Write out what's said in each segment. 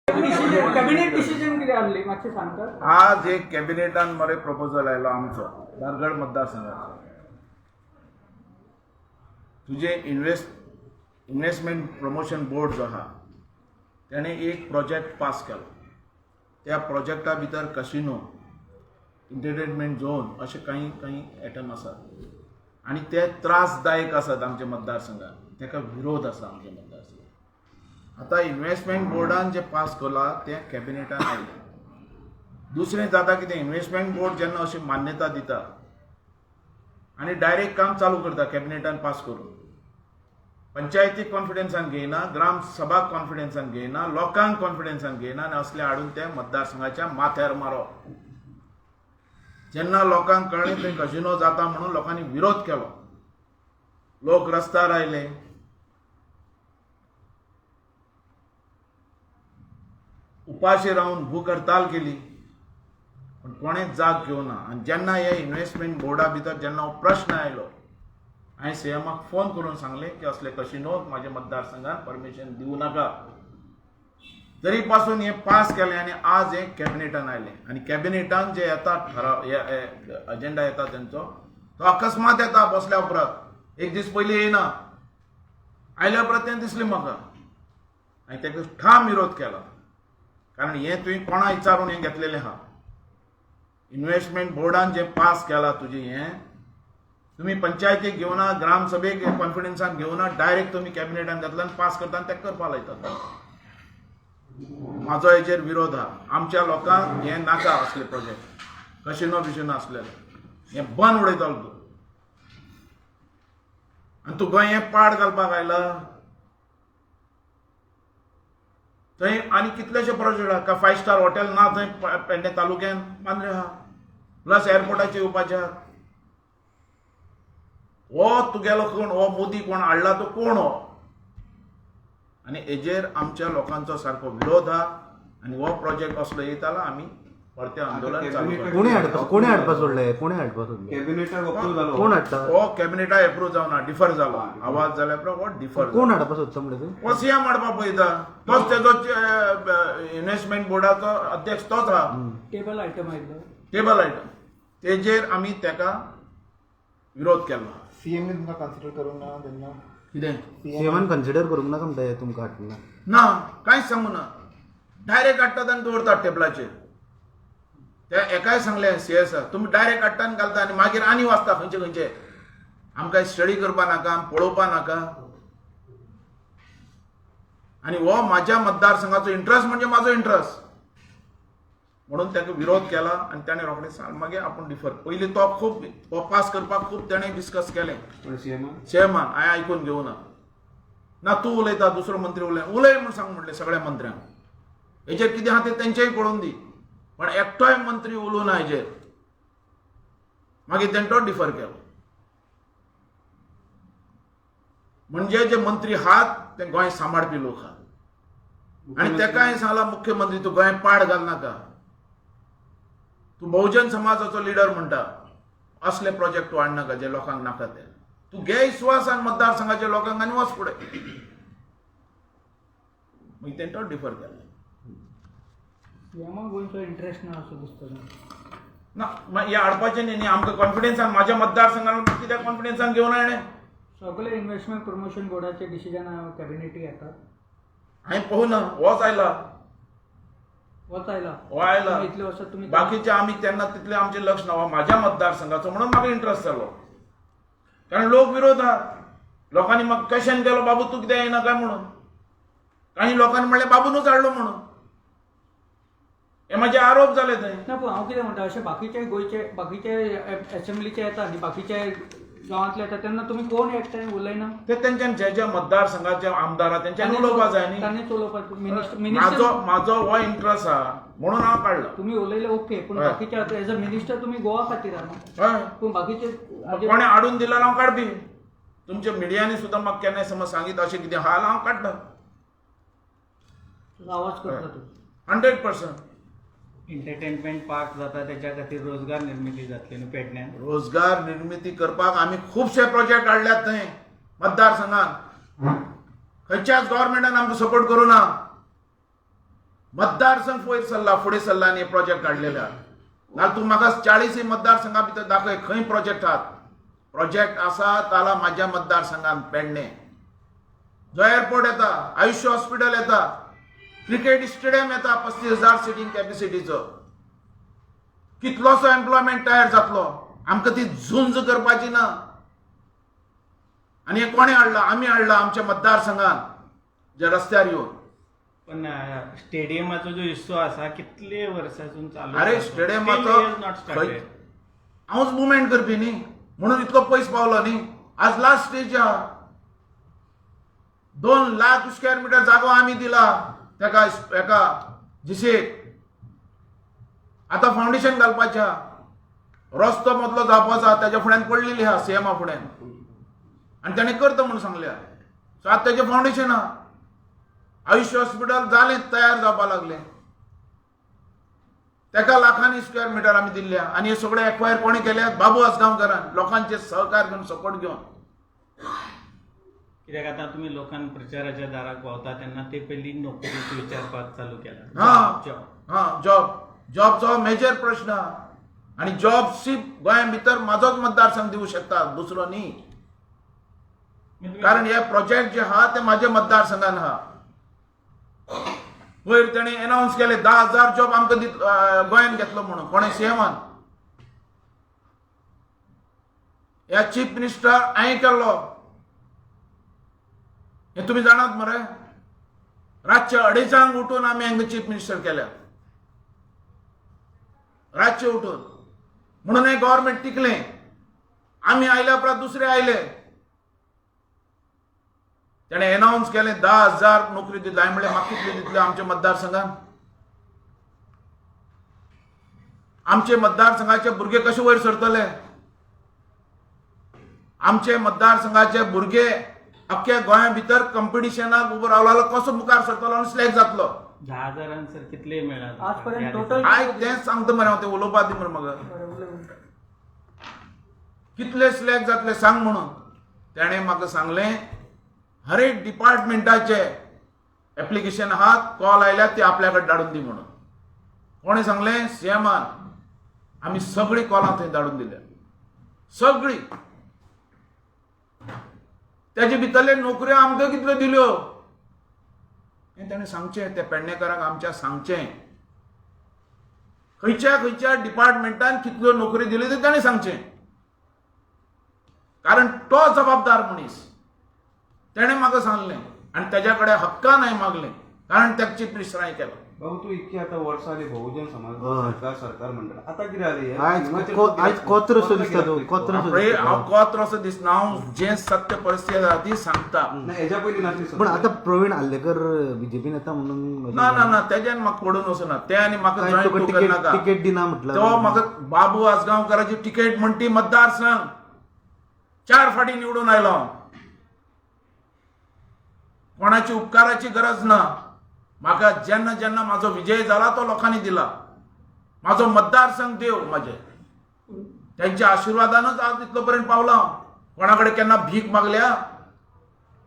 Cabinet decision कितें आहली मातशें सांगता. आज एक कॅबिनेटान मरे प्रपोजल आयलो आमचो धारगळ मतदारसंघाचो. तुजे इन्व्हेस्टमेंट प्रमोशन बोर्ड जो आहा तेणें एक प्रोजेक्ट पास केलो. त्या प्रोजेक्टा भितर कसिनो, एंटरटेनमेंट झोन अशे कांय कांय आयटम आसात आनी ते त्रासदायक आसात आमच्या मतदारसंघात. ताका विरोध आसा आमच्या मतदारसंघात. आतां इन्व्हेस्टमेंट बोर्डान जें पास केलां तें कॅबिनेटान आयलें. दुसरें जाता कितें, इन्व्हेस्टमेंट बोर्ड जेन्ना अशी मान्यता दिता आनी डायरेक्ट काम चालू करता कॅबिनेटान पास करून, पंचायतीक कॉन्फिडन्सान घेयना, ग्राम सभा कॉन्फिडन्सान घेयना, लोकांक कॉन्फिडन्सान घेयना आनी असले हाडून ते मतदारसंघाच्या माथ्यार मारप. जेन्ना लोकांक कळ्ळें थंय कजिनो जाता म्हणून लोकांनी विरोध केलो, लोक रस्त्यार आयले. उपाशी रावन भूक हडताल केली, पूण कोणेच जाग घेवना. आनी जेन्ना हे इन्व्हेस्टमेंट बोर्डा भितर जेन्ना हो प्रश्न आयलो, हांवें सीएमाक फोन करून सांगलें की असले कसिनो म्हाज्या मतदारसंघात परमिशन दिवं नाका. तरी पासून हें पास केलें आनी आज हें कॅबिनेटान आयलें. आनी कॅबिनेटान जे येता ठराव, अजेंडा येता तेंचो, तो अकस्मात येता बसल्या उपरांत, एक दीस पयलीं येयना. आयल्या उपरांत तें दिसलें म्हाका, हांवें ताका ठाम विरोध केला. कारण हें तुवें कोणा विचारून हें घेतलेलें आहा. इन्व्हेस्टमेंट बोर्डान जें पास केलां तुजें हें तुमी पंचायतीक घेवना, ग्रामसभेक कॉन्फिडन्सान घेवना, डायरेक्ट तुमी कॅबिनेटान घेतला आनी पास करता आनी ताका करपा लायतात. म्हाजो हेजेर विरोध आहा. आमच्या लोकांक हें नाका असले प्रोजेक्ट, कशिनो बिशिनो आसलेले हें बंद उडयतलो तूं. आनी तूं गोंय हें पाड घालपाक आयला थंय. आनी कितलेशे प्रोजेक्ट आहा, फायव स्टार हॉटेल ना थंय पेडणे तालुक्यान, मांद्रे आहा, प्लस एअरपोर्टाचे येवपाचे आहा. हो तुगेलो कोण, हो मोदी कोण हाडला तो कोण हो? आनी हेजेर आमच्या लोकांचो सारको विरोध आहा. आनी हो प्रोजेक्ट असलो येतालो आमी परतें आंदोलन चालू करतले. कोणी हाडपा, कोणी हाडपा सोडले, कोणी हाडपा सोडले? कॅबिनेटाक अप्रूव जालो. कोण हाडटा? हो कॅबिनेटा एप्रूव जावना, डिफर जालो. आवाज जाल्या उपरांत हो डिफर. कोण हाडपा सोदता म्हणलें तूं? हो सीएम हाडपा पळयता, तोच तेजो इन्व्हेस्टमेंट बोर्डाचो अध्यक्ष तोच आहा. टेबल आयटम आयिल्लो. टेबल आयटम तेजेर आमी तेका विरोध केलो. सीएम तुमकां कन्सिडर करूंक ना तेन्ना? कितें? सीएमान कन्सिडर करूंक ना म्हणटा तुमकां हाडटना? ना, कांयच सांगू ना. डायरेक्ट हाडटात आनी दवरतात टेबलाचेर. ते एकाय सांगलें सी एस, तुमी डायरेक्ट हाडटा आनी घालता आनी मागीर आनी वाचता खंयचे खंयचे. आमकां स्टडी करपा नाका, पळोवपा नाका. आनी हो म्हाज्या मतदारसंघाचो इंट्रस्ट म्हणजे म्हाजो इंट्रस्ट म्हणून ताका विरोध केला. आनी ताणें रोखडें सांग मागीर आपूण डिफर. पयलीं तो खूब हो पास करपाक खूब ताणें डिस्कस केलें. सीएमान? चेअरमॅन. हांवें आयकून घेवना. ना तूं उलयता, दुसरो मंत्री उलय, उलय म्हूण सांग म्हणलें सगळ्या मंत्र्यांक. हेजेर कितें आहा तें तेंचेय कळोवन दी. पण एकटोय मंत्री उलोवना हेजेर. मागीर तेणें तो डिफर केलो. म्हणजे जे मंत्री आहात ते गोंय सांबाळपी लोक आहात. आनी तेका हांवें सांगलां, मुख्यमंत्री, तूं गोंय पाड घालनाका. तूं बहुजन समाजाचो लिडर म्हणटा, असले प्रोजेक्ट तूं हाडनाका जे लोकांक नाका ते. तूं घे विश्वासान मतदारसंघाच्या लोकांक आनी वच फुडें. मागीर तेणें तो डिफर केलो. सीएमाक गोंयचो इंट्रस्ट ना असो दिसता. ना, हे हाडपाचें न्ही न्ही आमकां कॉन्फिडन्सान म्हाज्या मतदारसंघान कित्याक कॉन्फिडन्सान घेवन आयलें? सगळे इन्व्हेस्टमेंट प्रमोशन बोर्डाचे डिसिजन कॅबिनेटीक येतात. हांवें पळोवना, होच आयला. होच आयला? हो आयला. इतले वर्सां तुमी बाकीचे आमी तेन्ना तितलें आमचें लक्ष ना. हो म्हाज्या मतदारसंघाचो म्हणून म्हाका इंट्रस्ट जालो, कारण लोक विरोध आहा. लोकांनी म्हाका क्वेशन केलो, बाबू तूं कित्याक येयना काय म्हणून. काही लोकांनी म्हणलें बाबूनूच हाडलो म्हणून. हे म्हाजे आरोप जाले थंय. ना, पूण हांव कितें म्हणटा, अशे बाकीचे गोंयचे बाकीचे एसेंब्लीचे येता न्ही, बाकीचे गांवांतले येता तेन्ना तुमी कोण एकठांय उलयना? ते तेंच्यान जे जे मतदारसंघाचे आमदार आहा तेंच्यांनी उलोवपा जाय न्ही. तांणीच उलोवपाक मिनिस्टर म्हाजो मिनिस्टर म्हाजो हो इंट्रस्ट आहा म्हणून हांव काडला. तुमी उलयले ओके, पूण हय. बाकीचे आतां एज अ मिनिस्टर तुमी गोवा खातीर आहा न्हू? हय. पूण बाकीचे कोणें हाडून दिल्यार हांव काडपी. तुमच्या मिडियांनी सुद्दां म्हाका केन्नाय समज सांगीत अशें कितें आहा जाल्यार हांव काडटा. आवाज करता तूं. 100%. एंटरटेनमेंट पार्क जाता त्याच्या खातीर रोजगार निर्मिती जातली न्हू पेडण्यान? रोजगार निर्मिती करपाक आमी खुबशे प्रोजेक्ट हाडल्यात थंय मतदारसंघात. खंयच्याच गव्हर्मेंटान आमकां सपोर्ट करूं ना. मतदारसंघ वयर सरला, फुडें सरला आनी हे प्रोजेक्ट हाडलेले आहा. नाल्यार तूं म्हाका 40 मतदारसंघा भितर दाखय खंय प्रोजेक्ट आहात. प्रोजेक्ट आसा ताला म्हाज्या मतदारसंघान पेडणे जो एअरपोर्ट येता, आयुष्य हॉस्पिटल येता, क्रिकेट स्टेडियम येता 35,000 सिटींग कॅपेसिटीचो, कितलोसो एम्प्लॉयमेंट तयार जातलो. आमकां ती झुंज करपाची ना. आनी हें कोणें हाडलां? आमी हाडलां आमच्या मतदारसंघान जे रस्त्यार येवन. पण स्टेडियमाचो जो हिस्सो आसा कितले वर्सांसून चालू अरे आसा तो? स्टेडियमाचो Still he has not started. खंय हांवच मुवमेंट करपी न्ही, म्हणून इतलो पयस पावलो न्ही. आज लास्ट स्टेज आहा. 2 लाख स्क्वेअर मिटर जागो आमी दिला तेका, हेका जिसेक. आतां फावंडेशन घालपाचें आहा. रस्तो मदलो जावपाचो आहा, तेज्या फुड्यान पडलेली आहा सीएमा फुड्यान, आनी तेणें करता म्हणून सांगल्या. सो आतां तेजें फावंडेशन आहा. आयुष्य हॉस्पिटल जालें, तयार जावपा लागलें, तेका लाखांनी स्क्वेअर मिटर आमी दिल्ले आहा. आनी हे सगळे एक्वायर कोणें केल्यात? बाबू आजगांवकारान, लोकांचे सहकार घेवन, सपोर्ट घेवन. कित्याक आतां तुमी लोकांक प्रचाराच्या दाराक पावता तेन्ना ते पयलीं नोकरीचो विचारपाक चालू केला. हा जॉब. हा, जॉब, जॉबचो मेजर प्रश्न आहा. आनी जॉब सिर्फ गोंया भितर म्हाजोच मतदारसंघ दिवं शकता, दुसरो न्ही. कारण हे प्रोजेक्ट जे आहा ते म्हाज्या मतदारसंघान आहा. वयर तेणें एनावन्स केले 10,000 जॉब आमकां गोंयान घेतलो म्हणून, कोणें? सीएमान. ह्या चीफ मिनिस्टर हांवें केल्लो, हें तुमी जाणात मरे. रातचे 2:30 उठून आमी हांगा चीफ मिनिस्टर केल्या, रातचे उठून. म्हणून हें गव्हर्मेंट टिकलें. आमी आयल्या उपरांत दुसरे आयले, तेणें एनावन्स केलें 10,000 नोकरी दितले. हांवें म्हणलें म्हाका कितल्यो दितल्यो आमच्या मतदारसंघान? आमचे मतदारसंघाचे भुरगे कशे वयर सरतले? आमचे मतदारसंघाचे भुरगे अख्ख्या गोंया भितर कंपिटिशनाक उबो रावलो जाल्यार कसो मुखार सरतलो आनी सिलेक्ट जातलो? 10,000 सर कितले मेळ्ळा? आजपर्यंत total- आयक, तेंच सांगता मरे हांव, तें उलोवपा दी मरे म्हाका. बरें, उलय, उलय. कितले सिलेक्ट जातले सांग म्हणून. तेणें म्हाका सांगलें हर एक डिपार्टमेंटाचे एप्लिकेशन आहात, कॉल आयल्यार ते आपल्या कडेन धाडून दी म्हणून. कोणें सांगलें? सीएमान. आमी सगळीं कॉलां थंय धाडून दिल्या, सगळीं. तेजे भितरले नोकऱ्यो आमकां कितल्यो दिल्यो हें ताणें सांगचें त्या पेडणेकारांक आमच्या सांगचें. खंयच्या खंयच्या डिपार्टमेंटान कितल्यो नोकरी दिल्यो ते ताणें सांगचें, कारण तो जबाबदार मनीस. तेणें म्हाका सांगलें आनी तेज्या कडेन हक्कान हांवें मागलें, कारण तेका चीफ मिनिस्टर हांवें केलो. बाबू, तूं इतकी आतां वर्सां जालीं बहुजन समाज हय. सरकार सरकार म्हणटा, आतां कितें जालें हें? आयज हिमाचल आयज कोत्र सो दिसता तूं, कित्याक कोत्र सो पळय, दिसता. हांव कोत्र असो दिसना, हांव जें सत्य परिस्थिती आसा ती सांगता. ना, हेज्या पयलीं नासली पण सरकार. आता प्रवीण आर्लेकर बीजेपीन येता म्हणून ना ना ना, तेज्यान म्हाका पडून वचना. तें आनी म्हाका काय जॉयन तुका तूं तिकेट करनाका. तिकेट दिना म्हटलं. तो म्हाका बाबू आजगांवकाराची तिकेट म्हणटी मतदारसंघ 4 फाटी निवडून आयलो हांव. कोणाची उपकाराची गरज ना म्हाका. जेन्ना जेन्ना म्हाजो विजय जाला तो लोकांनी दिला. म्हाजो मतदारसंघ देव म्हाजे, त्यांच्या आशिर्वादानच आज इतलो पर्यंत पावला हांव. कोणा कडेन केन्ना भीक मागल्या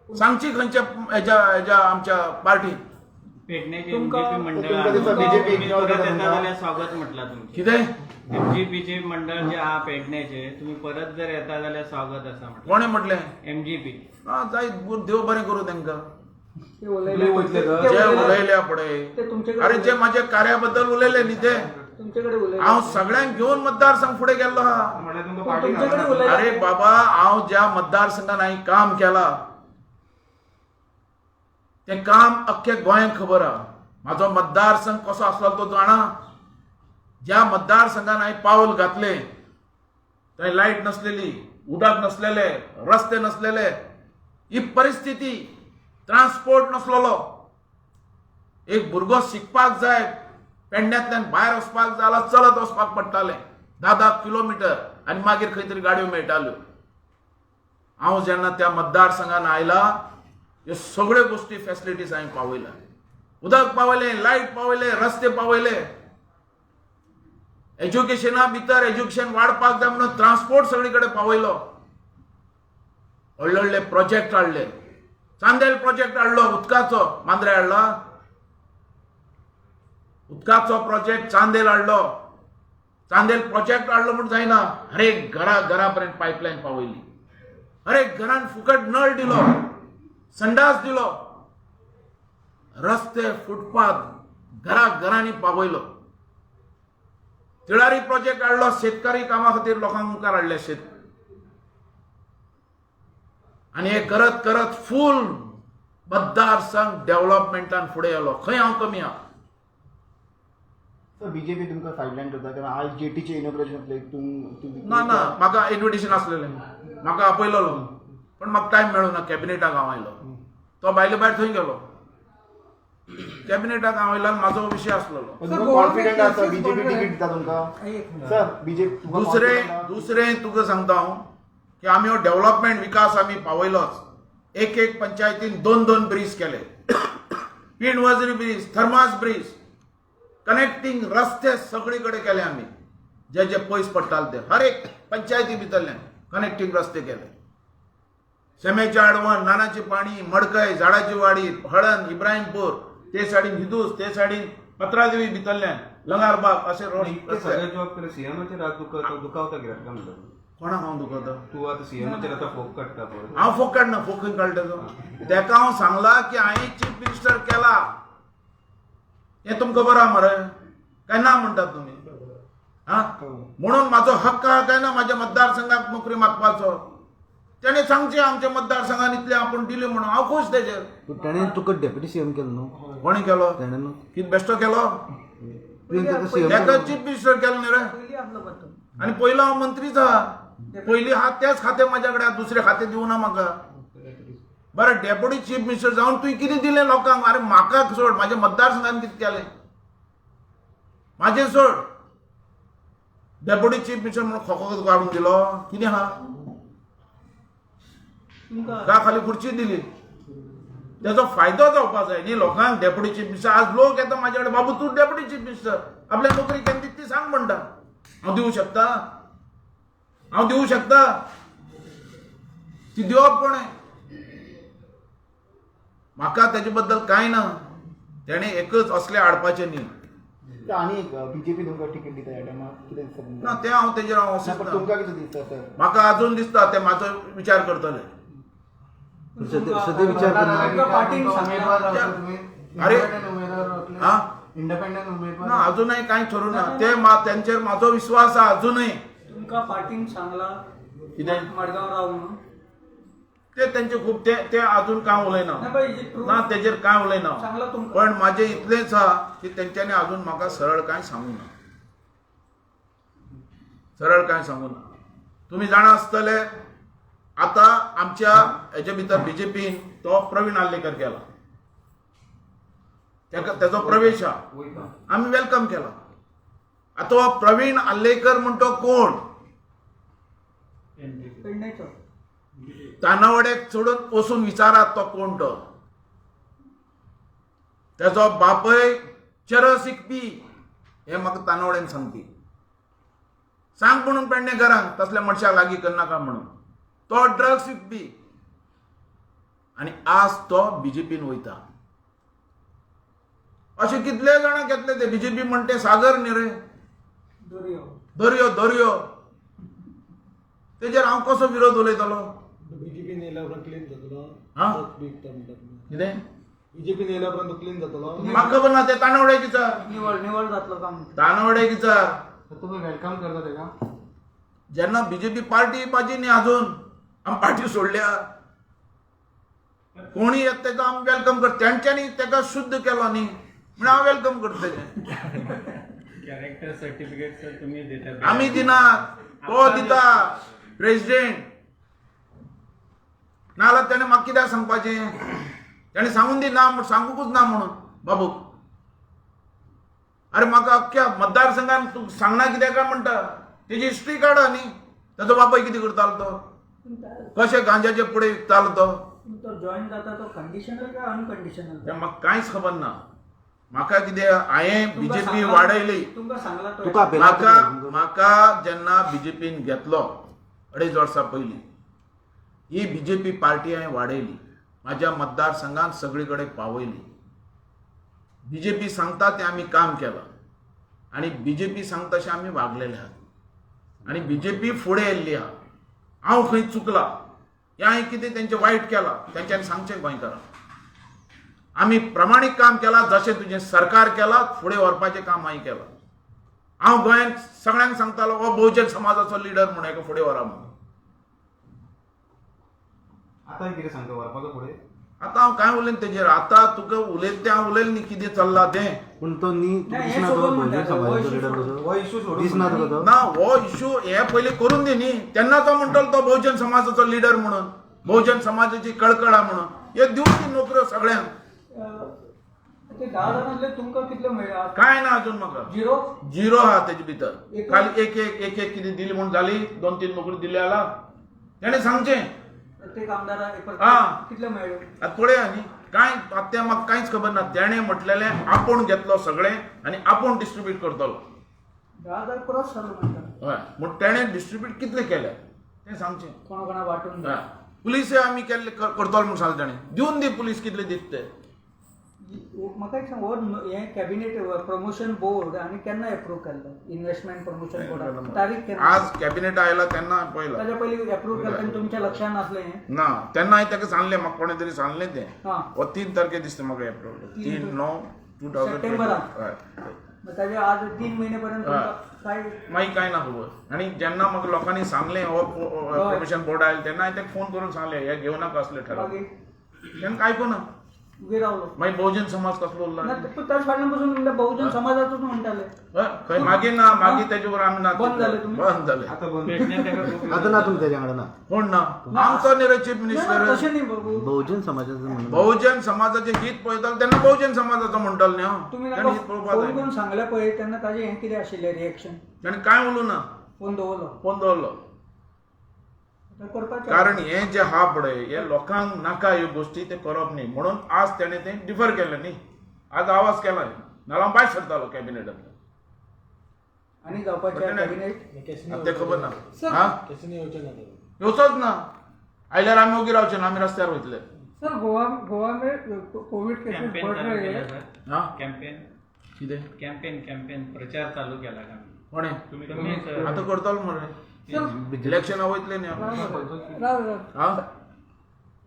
सांगची खंयच्या हेज्या हेज्या आमच्या पार्टीन? पेडण्याचे तुमकां- एमजीपी मंडळ तुमकां दिसता BJP तुम्ही ignore परत करता येता तुमकां? जाल्यार स्वागत म्हटलां तुमचें. कितें? एमजीपीचे मंडळ जे आहा पेडण्याचे, तुम्ही परत जर येता जाल्यार स्वागत आसा म्हटलें. कोणें म्हटलें? एमजीपी. हा, जायत, देव बरें करूं तांकां. ते उलयले तुम्ही वयतले तर? ते जे उलयले- उलयल्या पळय, ते तुमचे अरे जे माझ्या कार्याबद्दल उलयले न्ही ते, तुमच्याकडे उलयले. हांव सगळ्यांक घेवन मतदारसंघ फुडें गेल्लो आहा. म्हळ्यार तुमकां पण पार्टी तुमच्याकडे उलयले. अरे बाबा, हांव ज्या मतदारसंघान हांवें काम केला तें काम अख्ख्या गोंयांक खबर आहा. म्हाजो मतदारसंघ कसो आसलो तो जाणा. ज्या मतदारसंघान हांवें पावल घातलें थंय लायट नसलेली, उदक नसलेले, रस्ते नसलेले, ही परिस्थिती, ट्रान्सपोर्ट नसलेलो. एक भुरगो शिकपाक जाय पेडण्यांतल्यान भायर वचपाक जाय जाल्यार चलत वचपाक पडटालें 10-10 किलोमिटर, आनी मागीर खंय तरी गाडयो मेळटाल्यो. हांव जेन्ना त्या मतदारसंघान आयला ह्यो सगळ्यो गोश्टी फेसिलिटीज हांवें पावयल्या. उदक पावयलें, लायट पावयले, रस्ते पावयले, एज्युकेशना भितर एज्युकेशन वाडपाक जाय म्हणून ट्रान्सपोर्ट सगळे कडेन पावयलो. व्हडले व्हडले प्रोजेक्ट हाडले, चांदेल प्रोजेक्ट हाडलो उदकाचो, मांद्रे हाडला. उदकाचो प्रोजेक्ट चांदेल हाडलो. चांदेल प्रोजेक्ट हाडलो म्हूण जायना, हरेक घरा घरा पर्यंत पायपलायन पावयली, हरेक घरान फुकट नळ दिलो, संडास दिलो, रस्ते फुटपाथ घरा घरांनी पावयलो. तिळारी प्रोजेक्ट हाडलो, शेतकरी कामा खातीर लोकांक मुखार हाडले शेत. आनी हे करत करत फूल मतदारसंघ डेव्हलपमेंटान फुडें गेलो. खंय हांव कमी आहा? सर, बीजेपी तुमकां सायडलायन करता कारण आज जेटीचे इनॉग्रेशन आसलें. तूं ना ना, म्हाका इन्विटेशन आसलेलें, म्हाका आपयलेलो, पण म्हाका टायम मेळूं ना. कॅबिनेटाक हांव आयलो, तो भायले भायर थंय गेलो. कॅबिनेटाक हांव आयलो आनी म्हाजो विशय आसलेलो. पण सर, तुमकां गोवा कॉन्फिडंट आसा केसीस बीजेपी बरे. तिकीट दिता तुमकां? एक मिनिट. सर, बीजेपी दुसरें दुसरें तुका सांगता हांव की आमी हो डेव्हलपमेंट विकास आमी पावयलोच. एक एक पंचायतीन दोन दोन ब्रीज केले, Pindvajri bridge, Thermas bridge, connecting रस्ते सगळे कडेन केले आमी. जे जे पयस पडटाले ते हर एक पंचायती भितरल्यान कनेक्टींग रस्ते केले. सेमेच्या आडवण, नानाची पाणी, मडकय, झाडाची वाडी, हळण, इब्राहिमपूर, ते सायडीन हिदूस, ते सायडीन पत्रादेवी भितरल्यान लंगारबाग असे रोड इतके रस्ते. सगळे जॉब केले, सीएमाचेर आज दुखवता दुखावता कित्याक काय म्हणटा तूं? कोणाक हांव दुखवता? तूं आतां सीएमाचेर आतां फोग काडटा पळय. हांव फोग काडना. फोग खंय काडटा तो? तेका हांव सांगला की हांवें चीफ मिनिस्टर केला, हें तुमकां खबर आहा मरे? काय ना म्हणटात तुमी? हा, म्हणून म्हाजो हक्क आहा काय ना म्हाज्या मतदारसंघाक नोकरी मागपाचो? तेणें सांगचें आमच्या मतदारसंघान इतलें आपूण दिलें म्हणून हांव खूश तेजेर. पूण तेणें तुका डेप्युटी सीएम केलो न्हू? कोणी केलो? तेणें न्हू. कितें बेश्टो केलो? तुवें ताका सीएम तेका चीफ मिनिस्टर केलो न्ही रे. पयलीं आसलो पत्तो. आनी पयलो हांव मंत्रीच आहा. पयलीं आहा तेंच खातें म्हाज्या कडेन आहा, दुसरें खातें दिवना म्हाका. बरें, डेप्युटी चीफ मिनिस्टर जावन तुवें कितें दिलें लोकांक? अरे म्हाका सोड, म्हाज्या मतदारसंघान कितें केलें म्हाजें सोड. डेप्युटी चीफ मिनिस्टर म्हणून खोको काडून दिलो कितें आहा? तुमकां गा खाली खुर्ची दिली. तेजो फायदो जावपा जाय न्ही लोकांक. डेप्युटी चीफ मिनिस्टर आज लोक येता म्हाजे कडेन, बाबू तूं डेप्युटी चीफ मिनिस्टर, आपल्या नोकरी केन्ना दिता ती सांग म्हणटा. हांव दिवं शकता? हांव दिवं शकता? ती दिवप कोणें? म्हाका तेजे बद्दल कांय ना. तेणें एकच असलें हाडपाचें न्ही. आनी एक बीजेपी तुमकां तिकीट दिता ह्या टायमार कितें दिसता ना, तुमकां? तें हांव तेजेर हांव ना, पण वचना. तुमकां कितें दिसता सर? म्हाका अजून दिसता ते म्हाजो विचार करतले. सध्या सध्या विचार करना. तुमकां पार्टीन सांगलां? अरे हा इंडिपेंडंट उमेदवार ना, अजूनय कांय ठरूं ना. ते तेंचेर म्हाजो विश्वास आहा अजूनय. तुमकां पार्टीन सांगलां कितें? मडगांव राव म्हणून? ते तेंचे खूब ते ते अजून कांय उलयना. ना बाई, is it true? ना, तेजेर कांय उलयना. सांगलां तुमकां? पण म्हाजें इतलेंच आहा की तेंच्यांनी अजून म्हाका सरळ कांय सांगूं ना, सरळ कांय सांगूं ना. तुमी जाणा आसतले, आतां आमच्या हेजे भितर बीजेपीन तो प्रवीण आर्लेकर गेला, तेका तेजो प्रवेश आहा, वयता. आमी welcome केला. आतां हो प्रवीण आर्लेकर म्हण तो कोण? पेडणेचो. तानावड्याक सोडून वचून विचारात तो कोण तो. तेजो बापय चरस विकपी हें म्हाका तानावड्यान सांगपी. सांग म्हणून पेडणेकरांक तसल्या मनशाक लागीं करनाका म्हणून. तो ड्रग्स विकपी आनी आज तो बीजेपीन वयता. अशे कितले जाणां घेतले ते बीजेपी म्हण ते सागर न्ही रे, दर्यो. दर्यो दर्यो. तेजेर हांव कसो विरोध उलयतलो? बीजेपीन येयल्या उपरांत क्लीन जातलो? हा? विकता म्हणटा तुमी. कितें? बीजेपीन येयल्या उपरांत तो क्लीन जातलो? म्हाका खबर ना. ते तानावड्याक विचार. निवळ निवळ जातलो काम. तानावड्याक विचार. तुमी welcome करता तेका? जेन्ना बीजेपी पार्टी पाजी न्ही अजून, आमी पार्टी सोडल्या. कोणी येता तेका आमी welcome करता. तेंच्यांनी तेका शुद्ध केलो न्ही म्हणून हांव welcome करता तेजें. कॅरेक्टर सर्टिफिकेट सर तुम्ही देता? आमी दिनात, तो दिता प्रेसिडेंट. नाजाल्यार तेणें म्हाका कित्याक सांगपाचें? तेणें सांगून दी ना म्हूण, सांगूकूच ना म्हणून बाबू. अरे म्हाका अख्ख्या मतदारसंघान तूं सांगना कित्याक काय म्हणटा? तेजी हिस्ट्री काडा न्ही. तेजो बापूय कितें करतालो तो, कशें गांजाचे पुडे विकतालो तो. तो जॉईन जाता तो कंडिशनल काय अनकंडिशनल? तें म्हाका कांयच खबर ना. म्हाका कितें, हांवें बीजेपी वाडयली. तुमकां सांगलां तो? तुका आपयला? म्हाका म्हाका जेन्ना बीजेपीन घेतलो 2.5 वर्सां पयलीं, ही बीजेपी पार्टी हांवें वाडयली, म्हाज्या मतदारसंघात सगळे कडेन पावयली. बीजेपी सांगता तें आमी काम केलां आनी बीजेपी सांगता तशें आमी वागलेले आहात आनी बीजेपी फुडें येयल्ली आहा. हांव खंय चुकला हें हांवें कितें तेंचें वायट केलां तेंच्यांनी सांगचें गोंयकारांक. आमी प्रमाणीक काम केलां, जशें तुजें सरकार केलां फुडें व्हरपाचें काम हांवें केलां. हांव गोंयांत सगळ्यांक सांगतालो हो बहुजन समाजाचो लिडर म्हूण हेका फुडें व्हरा म्हणून. आतां कितें सांगता व्हरपाचो फुडें? आतां हांव कांय उलयन तेजेर, आतां तुका उलयत तें हांव उलयलें न्ही कितें चल्लां तें. पूण तो न्ही तुका नाही, हे दिसना सोडून तो बहुजन म्हणटा, समाजाचो हो लिडर issue कसो हो इशू सोडून दिसना तुका तो? ना, हो इशू हे पयलीं करून दी न्ही तेन्ना तो म्हणटलो तो बहुजन समाजाचो लिडर म्हणून, बहुजन समाजाची कळकळ आहा म्हणून. हे दिवन दी नोकऱ्यो सगळ्यांक. ते 10 जाणांतले तुमकां कितले मेळ्ळे? काय ना अजून म्हाका झिरो. झिरो आहा तेजे भितर. एक- खाली एक एक एक एक कितें दिली म्हूण जाली, 2-3 नोकरी दिली जाला तेणें सांगचें. प्रत्येक आमदाराक हा. कितले मेळ्ळे? आतां पळया न्ही कांय आतां तें म्हाका कांयच खबर ना. तेणें म्हटलेलें आपूण घेतलो सगळें आनी आपूण डिस्ट्रिब्यूट करतलो. 10,000 क्रॉस जालो म्हणटा. हय, म्हूण तेणें डिस्ट्रिब्यूट कितले केले तें सांगचें. कोणा कोणा वांटून. हय, पुलीस आमी केल्ले करतलो म्हूण सांगलें तेणें. दिवन दी पुलीस कितले दित ते. म्हाका एक सांग, हो हें कॅबिनेट प्रमोशन बोर्ड आनी केन्ना एप्रूव केल्लो? इन्व्हेस्टमेंट प्रमोशन बोर्ड तारीख केन्ना? आज कॅबिनेट आयला तेन्ना पळयला. ताच्या पयलीं एप्रूव केल्लें आनी तुमच्या लक्षांत नासलें हें? ना, तेन्ना हांवें ताका सांगलें, म्हाका कोणें तरी सांगलें तें. हां. हो 3 तारखे दिसता म्हाका एप्रूव, 3/9/2020. सप्टेंबराक. हय. मग ताजे आज 3 महिने पर्यंत तुमकां काय मागीर कांय ना खबर. आनी जेन्ना म्हाका लोकांनी सांगलें हो प्रमोशन बोर्ड आयलें तेन्ना हांवें ताका फोन करून सांगलें हे घेवं नाका असले ठराव. मागीर तांकां आयकूना. उबे रावलो. मागीर बहुजन समाज कसलो उरला? ना, पूण ताच्या फाटल्यान बसून म्हणटा बहुजन समाजाचोच म्हणटाले. हय, खंय मागीर ना, मागीर तेजे बरोबर आमी ना. बंद जाले तुमी? बंद जाले. आतां बंद. पेडण्यां ताका खूब आतां ना तुमी तेज्या वांगडा ना. कोण ना आमचो न्ही रे चीफ ना, ना, मिनिस्टर. तशें न्ही बाबू, बहुजन समाजाचो म्हणून बहुजन समाजाचें हित पळयतालो तेन्ना बहुजन समाजाचो म्हणटालो न्ही हांव. तुमी तेणें ताका हित पळोवपाक फोन जाय. करून सांगलें पळय तेन्ना ताजें हें कितें आशिल्लें रिएक्शन? तेणें कांय उलोवं ना, फोन दवरलो. फोन दवरलो. आतां करपाचें. कारण हे जे आहा पळय हे लोकांक नाका ह्यो गोश्टी, ते करप न्ही म्हणून आज तेणें तें डिफर केलें न्ही. आज आवाज केला नाल्यार हांव भायर सरतालो कॅबिनेटांतल्यान. आनी जावपाचें कॅबिनेट? आतां तें खबर ना. हा, कॅसिनो येवचें ना ते. येवचोच ना. आयल्यार आमी ओगी रावचे ना, आमी रस्त्यार वयतले. सर, गोवा गोवा में कोविड केसेस कॅम्पेन बढ़ चालू रहे केला हैं. सर. हा, कॅम्पेन कितें? कॅम्पेन कॅम्पेन प्रचार चालू केला का कोणें तुम्ही सर? आतां करतलो मरे, इलेक्शना वयतले न्ही आमी. राव राव. हा.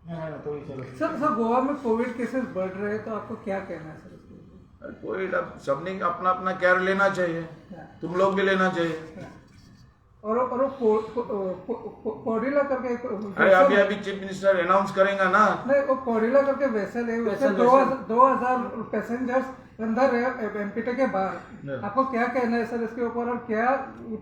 सर सर, गोवा में कोविड केसेस बढ़ रहे हैं तो आपको क्या कहना है सर इसके ऊपर? अरे कोविड अब सबने अपना अपना केयर लेना चाहिए, तुम लोग भी लेना चाहिए. और वो कोरिला करके एक अरे अभी अभी चीफ मिनिस्टर अनाउंस करेगा ना. नहीं, वो कोरिला करके वेसल है, उससे वेसल, 2000 पैसेंजर्स अंदर है एमपीटी के बाहर. आपको क्या कहना है सर इसके ऊपर और क्या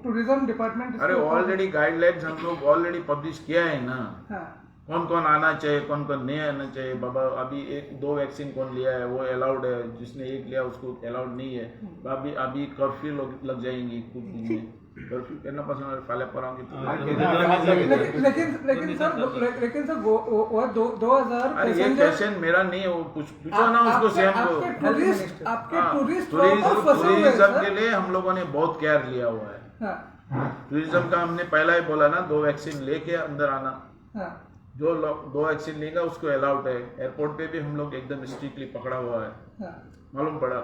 टूरिज्म डिपार्टमेंट? अरे ऑलरेडी गाइडलाइंस हम लोग ऑलरेडी पब्लिश किया है ना. हाँ. कौन कौन आना चाहिए, कौन कौन नहीं आना चाहिए. बाबा अभी 1-2 वैक्सीन कौन लिया है वो अलाउड है, जिसने एक लिया उसको अलाउड नहीं है. अभी अभी कर्फ्यू लग जाएंगी कुछ दिन में. कर्फ्यू केन्ना पासून फाल्यां परां कितें. लेकिन लेकिन लेकिन सर, लेकिन सर, वो 2000 अरे ये पैसेंजर क्वेश्चन मेरा नहीं है, वो पूछ पूछो ना उसको सीएम को. आपके टूरिस्ट, आपके हाँ, टूरिस्ट वहाँ पर फंसे हुए हैं टूरिज्म सर. के लिए हम लोगों ने बहुत केयर लिया हुआ है. हाँ. टूरिज्म का हमने पहला ही बोला ना, 2 वैक्सीन लेके अंदर आना. हाँ. जो लोग 2 वैक्सीन लेगा उसको अलाउड है. एयरपोर्ट पे भी हम लोग एकदम स्ट्रिक्टली पकड़ा हुआ है. हाँ. मालूम पड़ा.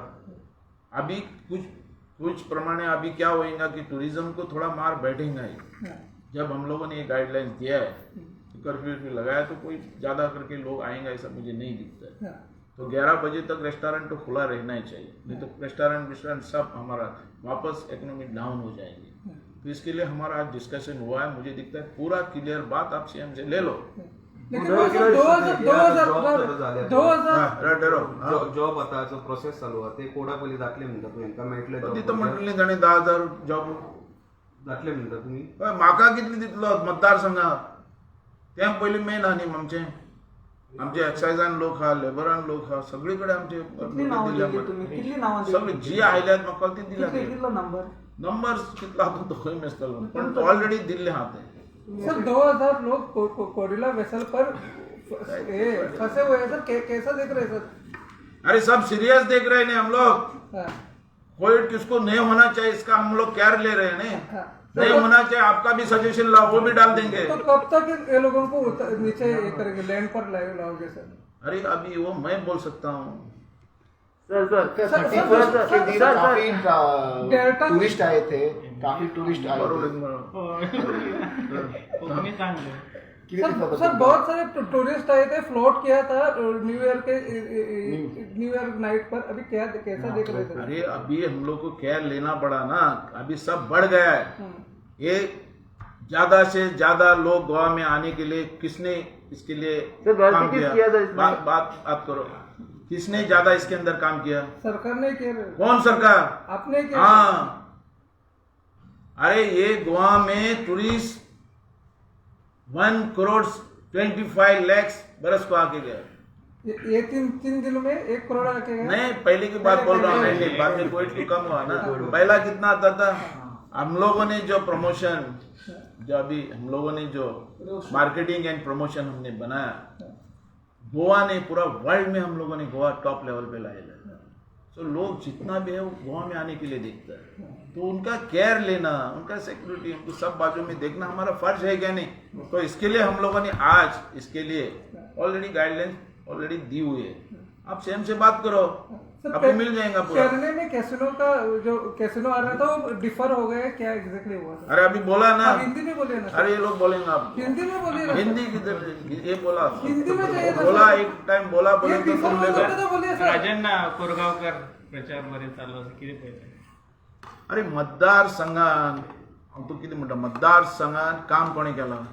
अभी कुछ कुछ प्रमाणे अभी क्या होएगा कि टूरिज्म को थोड़ा मार बैठेगा ही. हाँ. जब हम लोगों ने ये गाइडलाइंस दिया है, कर्फ्यू भी लगाया, तो कोई ज़्यादा करके लोग आएंगे ऐसा मुझे नहीं दिखता है. हाँ. तो 11 बजे तक रेस्टोरेंट तो खुला रहना ही चाहिए, नहीं तो रेस्टोरेंट वेस्टोरेंट सब हमारा वापस इकोनॉमी डाउन हो जाएगी. तो इसके लिए हमारा आज डिस्कशन हुआ है. मुझे दिखता है पूरा क्लियर बात आप सीएम से ले लो. लेकिन वो सर 2000 2000 2000 जॉब आतां प्रोसेस चालू आहा ते कोडा पयलीं जातले म्हणटा तूं, हेंकां मेळटले तिथं जॉब? म्हटलें ताणें 10,000 जॉब जातले म्हणटा तुमी? हय, म्हाका कितले दितलो मतदारसंघात तें पयलीं मेन आहा न्ही. आमचें आमचे एक्सायजान लोक आहा, लेबरान लोक आहा, सगळे कडेन आमचे कितली नांवां दिली तुमी? कितली नांवां दिली? सगळे जी आयल्यात म्हाका ती दिल्या. कितलो नंबर? नंबर कितलो आतां तो खंय मेजतलो, पण ऑलरेडी दिल्ले आहा ते. सर, 2000 लोग कोरिला वेसल पर फंसे हुए हैं सर. कैसा देख रहे हैं सर? अरे सब सीरियस देख रहे हैं हम लोग. हाँ. कोविड किसको नहीं होना चाहिए इसका हम लोग केयर ले रहे हैं. नहीं हाँ. नहीं होना चाहिए, आपका भी सजेशन लाओ, वो भी डाल देंगे. तो कब तक ये लोगों को नीचे ये करेंगे, लैंड पर लाओगे सर? अरे अभी वो मैं बोल सकता हूँ. सर सर 31 के दिन सर, काफी डेल्टा- टूरिस्ट आए थे, काफी टूरिस्ट आए थे. कोकणी चांगलं. किती सर दिसतात सर तुमका? बहुत सारे टूरिस्ट आए थे, फ्लोट किया था न्यू ईयर के, न्यू ईयर नाइट पर. अभी क्या कैसा देख रहे थे? अरे अभी हम लोग को केयर लेना पड़ा ना, अभी सब बढ़ गया है. ये ज्यादा से ज्यादा लोग गोवा में आने के लिए किसने इसके लिए सर, गलती काम किस किया? किया था इसमें? बात बात बात करो, किसने ज्यादा इसके अंदर काम किया? सरकार ने किया. कौन सरकार? आपने किया. हाँ, अरे ये गोवा में टूरिस्ट 1 करोड़ 25 लाख बरस को आके गए. ये तीन तीन दिनों में 1 करोड़ आके गए. नहीं, पहले की बात बोल रहा हूँ. नहीं नहीं, बाद में कोविड तो कम हुआ ना. पहला कितना आता था? हम लोगों ने जो प्रमोशन, जो अभी हम लोगों ने जो मार्केटिंग एंड प्रमोशन हमने बनाया, गोवा ने पूरा वर्ल्ड में हम लोगों ने गोवा टॉप लेवल पे लाया है. तो लोग जितना भी है वो गोवा में आने के लिए देखता है, तो उनका केयर लेना, उनका सिक्योरिटी, उनको सब बाजू में देखना हमारा फर्ज है क्या नहीं? तो इसके लिए हम लोगों ने आज इसके लिए ऑलरेडी गाइडलाइन ऑलरेडी दी हुई है. आप सेम से बात करो, सर, आपको मिल जाएगा पूरा. पेरने में कैसिनो का जो कैसिनो आ रहा था वो डिफर हो गया, क्या एग्जैक्टली हुआ था? अरे अभी बोला ना. आप हिंदी में बोलिए ना सर. अरे ये लोग बोलेंगे आप हिंदी में बोलिए ना सर. हिंदी किधर ये बोला? हिंदी में चाहिए था बोला सर. एक टाइम बोला, बोले ये तो डिफर तुम हो ले गया लो. तो बोलिए सर. राजन कोरगावकर प्रचार बरे चालू आसा, कितें पळयता? अरे मतदार संघान हांव तूं कितें म्हणटा, मतदार संघान काम कोणें केलां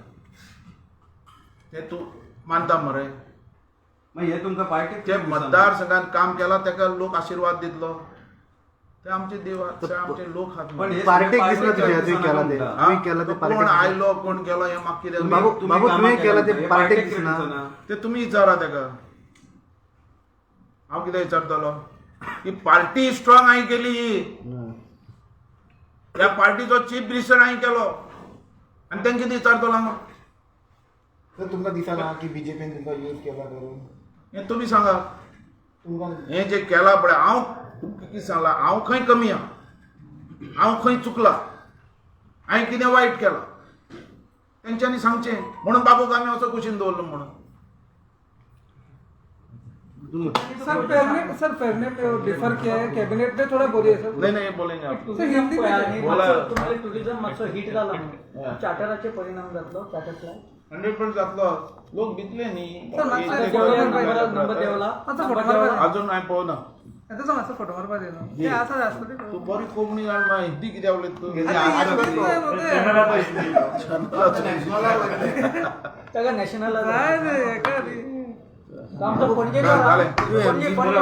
तें तूं मानता मरे? मागीर हे तुमकां पार्टीक ते मतदारसंघान काम केलां तेका लोक आशिर्वाद दितलो, ते आमचे देव आहात, ते आमचे लोक आहात. पण हे पार्टीक सगळे दिसना तुझ्या, पार्टीक तुवें केलां ते दिसना. तुवें केलां ते तो कोण पार्टीक. आयलो कोण गेलो हें म्हाका कितें? बाबू तुमी बाबू कामां तुवें केलां ते केलां, हे पार्टीक पार्टीक दिसना. दिसना. ते तुमी विचारा तेका, हांव कितें विचारतलो? ही पार्टी स्ट्रॉंग हांवें केली ही. ह्या पार्टीचो चीफ मिनिस्टर हांवें केलो आनी तांकां कितें विचारतलो हांव? तर तुमकां दिसना की बीजेपीन तुमकां यूज केला करून? हें तुमी सांगा. तुमकां हें जें केलां पळय, हांव तुमकां कितें सांगलां, हांव खंय कमी आहा, हांव खंय चुकलां, हांवें कितें वायट केलां तेंच्यांनी सांगचें. म्हणून बाबूक आमी असो कुशीन दवरलो म्हणून. सर पेरने, सर पेरने में डिफर किया है कैबिनेट में, थोड़ा बोलिए सर. नाही नाही, बोलेंगे आप. सर हिंदी में. आणि बोला. तुम्हाला टुरिझम मातसो हिट जाला म्हणून चार्टराचे परिणाम जातलो, चार्टर फ्लायट? 100% जातलो, लोक भितले न्ही. सर, मातसो इतले फोटो करून मारपा. नंबर देवला. मातसो फोटो मारपा. अजून हांवें पळोवना. येता मातसो फोटो मारपा दिना ते आसा आसतले. तूं बरी कोंकणी जाण ना, हिंदी कित्याक उलयता तूं? ताका नॅशनल जाय रे एका रे. आमचो पणजे झालें. पणजे पणजे.